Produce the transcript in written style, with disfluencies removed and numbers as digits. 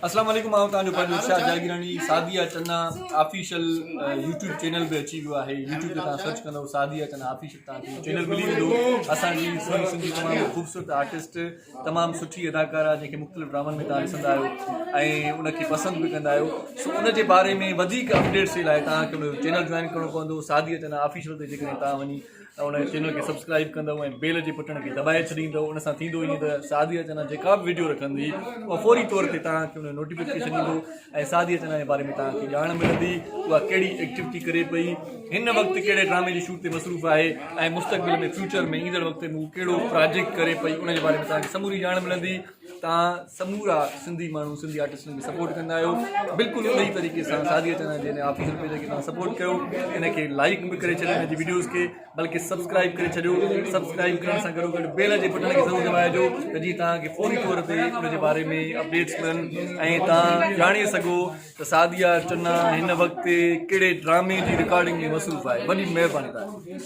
اسلام عليڪم آئون توهان جو پنهنجو Irshad Jagirani Sadia Channa official YouTube channel به اچي ويو آهي يوٽيوب تي توهان سرچ ڪندو سعديه چنا آفيشل توهان کي چينل ملي ويندو اسان جي سهڻي سنڌي تمام خوبصورت آرٽسٽ تمام سٺي اداڪارا جنهن کي مختلف ڊرامن ۾ توهان ڏسندا آهيو ۽ ان کي پسند به ڪندا آهيو سو ان جي باري ۾ وڌيڪ اپڊيٽس جي لاء توهان کي ان جو چينل جوائن ڪرڻو پوندو سعديه چنا آفيشل تي جيڪڏهن توهان وڃي ان چينل کي سبسڪرائب ڪندو ۽ بيل جي بٽڻ کي دٻائي ڇڏيندو ان سان ٿيندو ائين ته سعديه چنا جيڪا به ويڊيو رکندي اها فوري طور تي توهان کي ان جو نوٽيفڪيشن ايندو ۽ سعديه چنا جي باري ۾ توهان کي ڄاڻ ملندي اها ڪهڙي ايڪٽيوٽي ڪري پئي هن وقت ڪهڙي ڊرامي جي شوٽ تي مصروف آهي ۽ مستقبل ۾ فيوچر ۾ ايندڙ وقت ۾ هو ڪهڙو پراجيڪٽ ڪري پئي ان جي باري ۾ توهان کي سموري ڄاڻ ملندي توهان سمورا سنڌي ماڻهو سنڌي آرٽسٽن کي سپورٽ ڪندا آهيو بلڪل ان ئي طريقي سان سعديه چنا جي آفيشل پيج کي توهان سپورٽ ڪيو ان کي لائڪ به ڪري ڇڏيو ان جي ويڊيوز کي بلڪه سبسڪرائب ڪري ڇڏيو سبسڪرائب ڪرڻ سان گڏو گڏ بيل جي بٽڻ کي ضرور دٻائجو ته جيئن توهان کي فوري طور تي ان جي باري ۾ اپڊيٽس ملن ۽ توهان ڄاڻي سگهو ته سعديه چنا هن وقت ڪهڙي ڊرامي جي رڪارڊنگ ۾ مصروف آهي وڏي مهرباني توهان جي.